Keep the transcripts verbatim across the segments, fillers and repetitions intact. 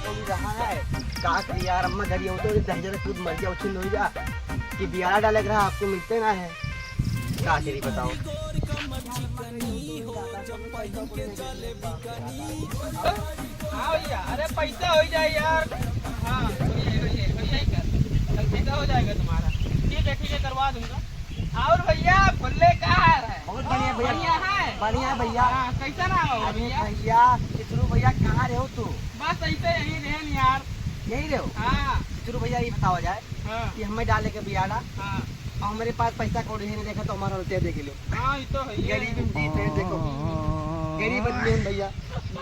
रहा है। का करी यार, अम्मा घरी हो तो दहिजर खुद मर गया, उछिन हो जा कि बियाड़ा डाले के रहा, आपको मिलते ना है। का करी बताओ। हाँ भैया, अरे पैसा हो जाए यार। हाँ, हो जाए, हो जाए, हो जाए कर। कल पैसा हो जाएगा तुम्हारा। ठीक है, ठीक है, करवा दूंगा। और भैया, फुल्ले का हाल है? बहुत बढ़िया भैया। बढ़िया है? बढ़िया भैया। हाँ, कैसा नाम है अरे भैया? भैया, चित्रू भैया, कहाँ रहे हो तू? बस ऐसे यहीं रहन यार। यहीं रहो? हाँ। चित्रू भैया, ये बतावा जाए हाँ। कि हमें डाले के बियाड़ा हाँ। और हमारे पास पैसा कौड़ी है नहीं, देखा तो हमारा हालत देख लो। हाँ, ये तो है ही है। गरीब में जीते हैं, देखो। गरीब आदमी हैं भैया।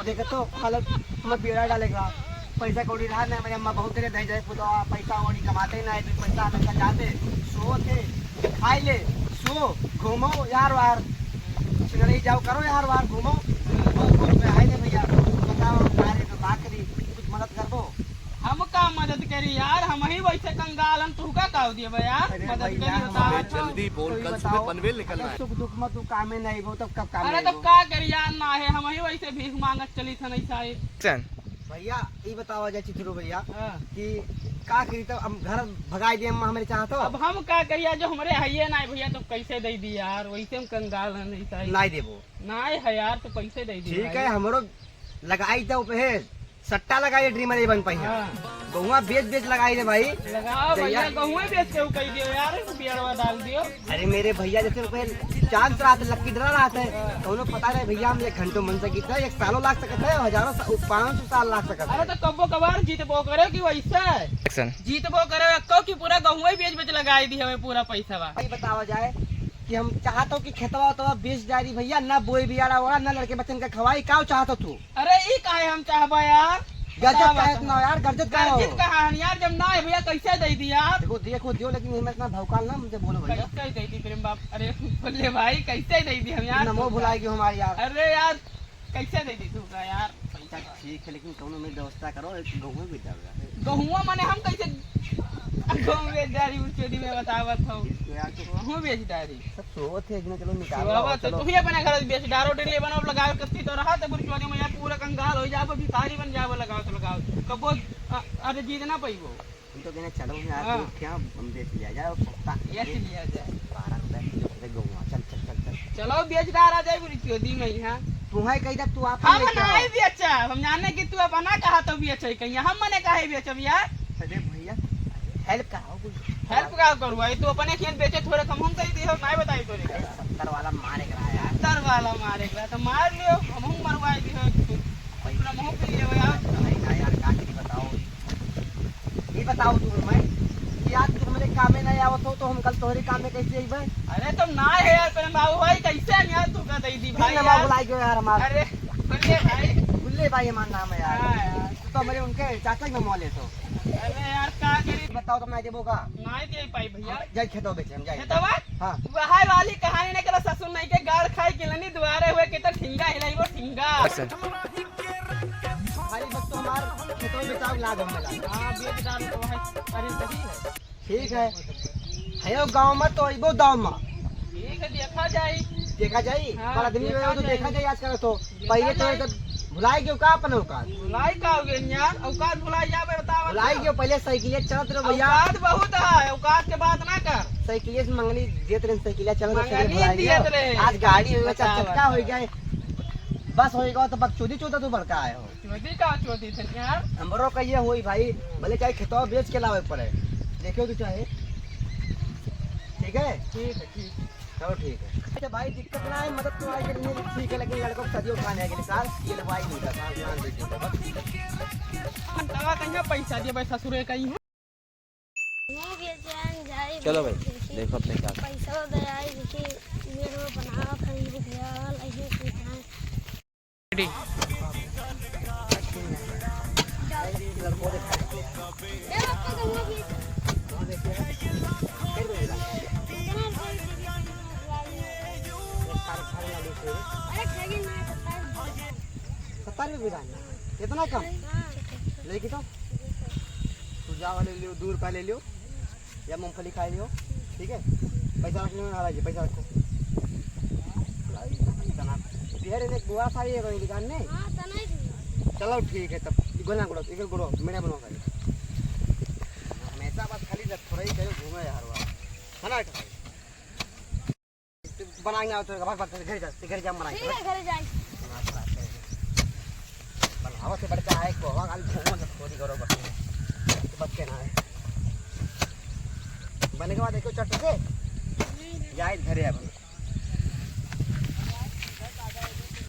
देखो तो हालत, हमें बियाड़ा डाले का। पैसा कौड़ी रहा ना, मेरे अम्मा बहुत देर दही जाए पुतवा, पैसा वौड़ी कमाते ना, एक पैसा हमेशा जाते, सोते, खाई ले, सो, घूमो यार वार, सिंगरई जाओ, करो यार वार, घूमो, बहुत बहुत में आए थे भैया, बताओ, सारे तो बात करी, कुछ मदद कर दो। हम का मदद करी यार, हम ही वैसे कंगाल हन, तू का काव दिए बा यार, अरे मदद भैया, करी हम बताओ। अबे जल्दी बोल, तो ये कल सुबह बताओ, पनवेल निकलना अगर है। सुख दुख में तू कामे नहीं हो, तब कब कामे अरे तो हो? का करी यार, ना है, हम ही वैसे भीख मांगत चली थन ऐसा है। चल। भैया, ई बतावा जाए चित्रू भैया हाँ। कि का करी, तब हम घर भगाई दे, अम्मा हमरे चाहत हो? अब हम का करिया, जो हमरे हइये ना भैया, तो कैसे दे दी यार, वैसे हम कंगाल हैं, नहीं सही। नहीं देबो। नहीं है यार, तो कैसे दे दी ठीक भाई? है, हमरो लगाई दो पे सट्टा लगाई, ड्रीमर ये बन पाई है। हाँ। गहुआ बेच बेच लगाई रे भाई। लगाओ भैया, भैया। गहुआ बेच के उ कह दियो यार, बियरवा डाल दियो। अरे मेरे भैया, जैसे रुपए चांद रात लक्की ड्रा रहत है, कौनो पता नहीं भैया, हम एक घंटों बन सकी था, एक सालों लाग सकता है, हजारों सा-, पाँच सौ साल लाग सकता अरे है। तो कब्बो कबार जीतबो करे कि वैसे Action। जीतबो करे, कहो कि पूरा गहुआ ही बेच बेच लगाई दी हमें पूरा पैसा। भाई बतावा जाए कि हम चाहत हो कि खेतवा उतवा बेच डारी भैया, ना बोई बियाड़ा ओड़ा, ना लड़के बच्चन का खवाई, का चाहत हो तू? अरे ई काहे हम चाहबा यार? गरजत बतावा काहे तो। इतना यार, गरजत काहे हो? गरजत कहाँ हन यार, जब ना है भैया कैसे दे दी यार? देखो, देखो, दियो, लेकिन इतना भौकाल ना हमसे बोलो भैया। कैसे दे दी प्रेम बाप? अरे बोले भाई, कैसे दे दी हम यार? नमो तुमका। भुलाए गयो हमारे यार। अरे यार, कैसे दे दी तुमका यार? अच्छा, ठीक है, लेकिन कौनो में व्यवस्था करो, एक गहुआ भी डाल रहा है। गहुआ माने हम कैसे गहुआ में डारी उस चोरी में बतावत हो? इसको यार तो गहुआ बेच डारी। सब सोवत है, इतना चलो निकाल लो, सोवत है, चलो। तू ही अपने घर बेच डारो, डेली बनाओ, लगाओ, कत्ती तो रहा, तो बुरी चोरी में यार पूरा कंगाल हो जाओ, भिखारी बन जाओ, लगाओ तो लगाओ। कबो, अ-, अरे जीत ना पाइबो। हम तो कहने चलो ना, हाँ। तू क्या हम बेच लिया जाए, और सस्ता बेच लिया जाए। बारह रुपए किलो से गहुआ, चल, चल, चल, चल। चलो, बेच डारा जाए, पूरी चोदी में यहाँ। तू है कही जब तू आप हम लेके आओ। नहीं बेचा, हम जाने कि तू अपना कहा तो बेचे कहीं, हम मने काहे बेचब यार? अरे भैया, help कराओ कुछ। Help का करूँ भाई, तू अपने खेत बेचे थोड़े कम हम कही दियो, नहीं बताई तोरे। अरे सत्तर वाला मारे करा यार। सत्तर वाला मारे करा, तो मार लियो, हम हम मरवाई दियो। अपना मुंह पे लियो यार। नहीं ना यार, का करी बताओ। ये बताओ तू हमें कि आज तू हमरे कामे नहीं आवत हो, तो हम कल तोहरे कामे कैसे अइबे? अरे तो ना है यार, प्रेम बाबू भाई, कैसे हम यार तू का दे दी फिर भाई ना यार? बुलाई क्यों यार हमार? अरे, बुल्ले भाई। बुल्ले भाई हमार नाम है यार। हाँ यार। तू तो हमरे उनके चाचा के नमवा लेत हो। अरे यार, का करी? बताओ तो मैं देबो का? नहीं दे पाई भैया। हाँ, जाई खेतवा बेचे हम, जाई। खेतवा? हाँ। वहाई वाली कहानी नहीं करा, ससुर नहीं के गाड़ खाई के लनी, दुआरे हुए के तो ठिंगा हिलाई वो ठिंगा। अच्छा। खाली बस तो हमार खेतवा बेचाव लाग हम लगा। हाँ, बेच डाल तो भाई, अरे सही है। ठीक है। हयो गाँव में तो अइबो दाव में। ठीक है, देखा जाई। देखा जाई? हाँ, पर आदमी देखा में तो देखा जाई। जाई आजकल तो। देखा पहले तो जाई। जब भुलाई गयो का अपन औकात? भुलाई का हो गया यार? औकात भुलाई जा, बतावा भुलाई तो। गयो, पहले साइकिल चलत रहो भैया। औकात बहुत है, औकात के बात ना कर। साइकिल से मंगनी देत रहे, साइकिल चलत रहे, मंगनी भुलाई दियत गयो। रहे। आज गाड़ी हो गया, चार बतावा चक्का तो। हो गया, बस हो गया, तो बकचोदी चोदा तो बड़का आए हो। चोदी का चोदी थे यार? हमरो कहिए होई भाई, भले चाहे खेतवा बेच के लावे पड़े, देखियो तू चाहे। ठीक है? ठीक है, ठीक है। चलो ठीक है। अच्छा भाई, दिक्कत ना है, मदद तो आई करेंगे, ठीक है, लेकिन लड़कों को सदियों खाने के लिए साल, ये लो भाई, दूसरा साल, ध्यान दे दीजिए, बस। तवा कहीं पैसा दिए भाई, ससुरे कहीं है। नहीं बेचन जाई चलो भाई, बेची। देखो अपने क्या। पैसा दे आई, देखी, वीडियो बनाओ, कहीं रुपया, ऐसे कुछ है। Ready। सत्तर रुपये बिरान। इतना कम? लेके तो तू जा वाले लियो, दो रुपया ले लियो। या मूंगफली खाई लियो, ठीक है? पैसा रख लो, ना लाइए, पैसा रखो। लाई, तना। बिहार में एक बुआ सारी है कोई दुकान में? हाँ, तना ही थी। चलो, ठीक है, तब गोल ना गुड़ो, एक गुड़ो, मेरा बनाओ भाई। हमेशा बस खाली लग थोड़ा ही कहीं घूमे यार वाह। है ना? बनाएंगे ना तो भाग, भाग, घर जा, घर जा बनाएंगे। ठीक है, घर जाए। बनावा से बढ़ के आए, कोहवा खाली घूमो, जब खोदी करो बस। बस के ना है। बने के बाद देखो चट से। जाए घरे अपन।